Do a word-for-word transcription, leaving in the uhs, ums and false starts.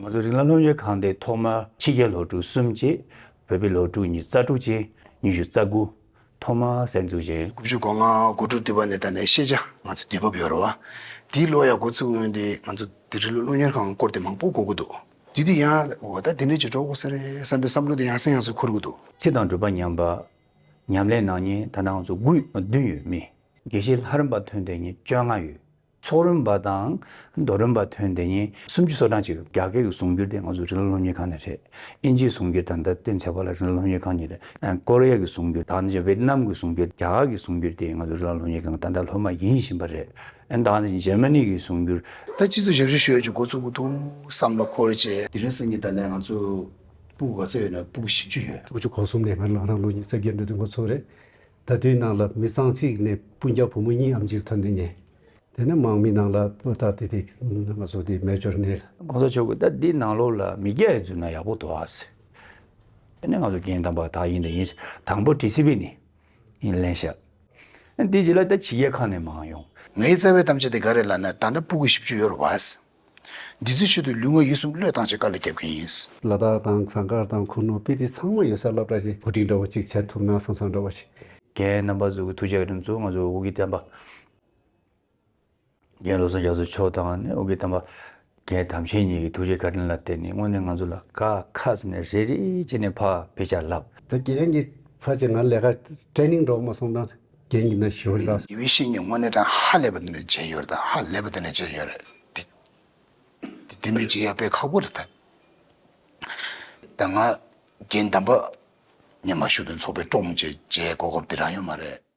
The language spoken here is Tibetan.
ང་ཚོ་རིགས་ལམ་སློབ་གཉེར་ཁང་དེ་ཐོག་མར་ཕྱི་རྒྱལ་སློབ་ཕྲུག་གསུམ་བཅས་བོད་པའི་སློབ་ཕྲུག་ཉི་ཤུ་རྩ་དྲུག་ཅན་ཉི་ཤུ་རྩ་དགུ་ཐོག་མར་གསར་འཛུགས་བྱས། དགུ་བཅུ་གོ་ལྔ་དགུ་ཕྲུགས་དུས་བབ་ནས་ད་ནས་ཤེས་བྱ་ང་ཚོ་དུས་བབ་ཡོད་རེད་བ། དེའི་ལོ་ཡ་འགོ་ཚུགས་ཡོང་དུས་ང་ཚོ་དེ་རིགས་ལམ་སློབ་གཉེར་ཁང་སྐོར་དེ་མང་པོ་གོ་གི་འདུག་དེ་དུས་ཡང་འོ་ད་དེ་འདྲས་ཅིག་འགྲོ་དགོས་ས་རེད་བསམ་པའི་བསམ་བློ་དེ་ཡང་སེ་ཡང་སེ་འཁོར་གི་འདུག་ཚིག་དང་སྒྲུབ་པ་ཉམས་པ། ཉམས་ལེན་གནང་མཁན་ད་ལྟ་ང་ཚོ་དགུ་བདུན་ཡོད་མི། དགེ་བཤེས་ལྷ་རམས་པ་ཐོན་བསྡད་མཁན་བཅོ་ལྔ་ཡོད། ཚོགས་རམས་པ་དང་མདོ་རམས་པ་ཐོན་བསྡད་མཁན་སུམ་ཅུ་སོ་གྲངས་ཅིག་རྒྱ་སྐད་ཀྱི་གསུང་སྒྱུར་དེ་ང་ཚོ་རིགས་ལམ་སློབ་གཉེར་ཁང་ནས་རེད། དབྱིན་ཇིའི་གསུང་སྒྱུར་ད་ལྟ་བསྟན་འཛིན་ཚེ་དཔལ་ལགས་རིགས་ལམ་སློབ་གཉེར་ཁང་ནས་རེད། ཨ་ཀོ་རི་ཡ་གི་གསུང་སྒྱུར་ད་ནི་ཝེ་ཏི་ནམ་གྱི་གསུང་སྒྱུར་རྒྱ་གར་གྱི་གསུང་སྒྱུར་དེ་ང་ཚོ་རིགས་ལམ་སློབ་གཉེར་ཁང་ད་ལྟ་སློབ་མ་ཡིན་བཞིན་པ་རེད། ཨ་ད་ནི་འཇར་མ་ནི་གི་གསུང་སྒྱུར། ད་སྤྱི་ཚོགས་ཞབས་ཞུ་ཞུ་ཡག་ཅིག་འགོ་ཚུགས་དགོས་འདུག་བསམ་བློ་འཁོར་བྱས། དེ་རིང་སང་ཉིན་ད་ནས་ང་ཚོ་སྤུ་གུ་ག་ཚོད་ཡོད་ན་སྤུ་གུ་བཞི་བཅུ་ཡོད། དགུ་བཅུ་གོ་གསུམ་ནས་ང་རང་སློབ་གཉེར་རྩ་འགེངས་འགྲོ་དུས་འགོ་ཚུགས་རེད། ད་དུས་ནང་ལ་མི་ཚང་གཅིག་ནས་སྤུན་ཀྱག་བུ་མོ་གཉིས་ཨེམ་ཆི་ལ་ཐོན་བསྡད་མཁན། དེ་ནས་དམག་མི་ནང་ལ་ད་དེ་དེ་ང་ཚོ་དེ་མེ་ཇོར་ནས། གོང་ས་མཆོག་གིས་ད་འདི་ནང་ལོགས་ལ་མི་སྐྱ་ཡི་འཛུལ་ན་ཡག་པོ་འདུག་ཨ་ཟེར། དེ་ནས་ང་ཚོ་རྒན་དམ་པ་དག་ཡིན་དང་ཡིན་ཟེར། དང་པོ་ཊི་སི་བི་ནས་ཡིན་ལེན་ཤག་དེ་རྗེས་ལ་ད་ཕྱི་རྒྱལ་ཁག་ནས་མང་ཡོང་། ངའི་རྩ་བའི་གཏམ་བཤད་དེ་ག་རེ་ལབ་ན་ད་ནི་སྤུ་གུ་བཞི་བཅུ་ཡོད་རེད་བ། འདི་ཚོའི་ཆེད་དུ་ལུས་ངག་ཡིད་གསུམ་བློས་བཏང་བྱས་དཀའ་ལས་རྒྱབ་མཁན་ཡིན། ལ་དྭགས་དང་ཟངས་དཀར་དང་ཁུ་ནུ་དཔེ་དེ་ཚང་མ་ཡོད་ས་སློབ་གྲྭ་ཞིག་བུ་ཊིང་འདྲ་བོ་ཅིག་བྱེད་ཐུབ་ན་བསམ་བསམ་འདྲ་བོ་ཞིག་རྒན་རྣམ་པ་ཚོ་གི་ཐུགས་རྗེ་བཀའ་དྲིན་གཙོ་བོ་ང་ཚོ་ཨོ་རྒྱན་བསྟན་པ། རྒན་བློ་བཟང་རྒྱ་མཚོ་མཆོག་དང་ནི་ཨོ་རྒྱན་བསྟན་པ། རྒན་དམ་ཆོས་གཉིས་ཀྱི་ཐུགས་རྗེ་བཀའ་དྲིན་ལ་བརྟེན་ནས་དངོས་གནས་ང་ཚོ་ལ་ཁ་ཁ་ཟེར་ནས་རེ་རེ་བྱས་ནས་ཕར་དཔེ་ཆ་བསླབས། ད་རྒན་གྱི་ཕར་ཕྱིན་ང་ལས་ཀ་ཊེ་རེ་ནིང་འགྲོ་མ་སོང་ན་རྒན་གྱི་ན་ཞུ་བ་ལ། དགེ་བའི་བཤེས་གཉེན་དངོས་གནས་དྲང་ཧ་ལས་པ་དེ་ནས་བྱས་ཡོད་རེད། ད་ཧ་ལས་པ་དེ་ནས་བྱས་ཡོད་རེད། དེ་དེ་དེ་མིན་བྱེད་ཡག་དཔེ་ཁག་པོ་རེད་ད། ད་ང་རྒན་དམ་པ་ཉི་མ་ཞུ་དོན་ཚོགས་པའི་ཀྲོང་བྱས་བྱས་གོ་སྐབས་དེ་རང་ཡོད་མ་རེད།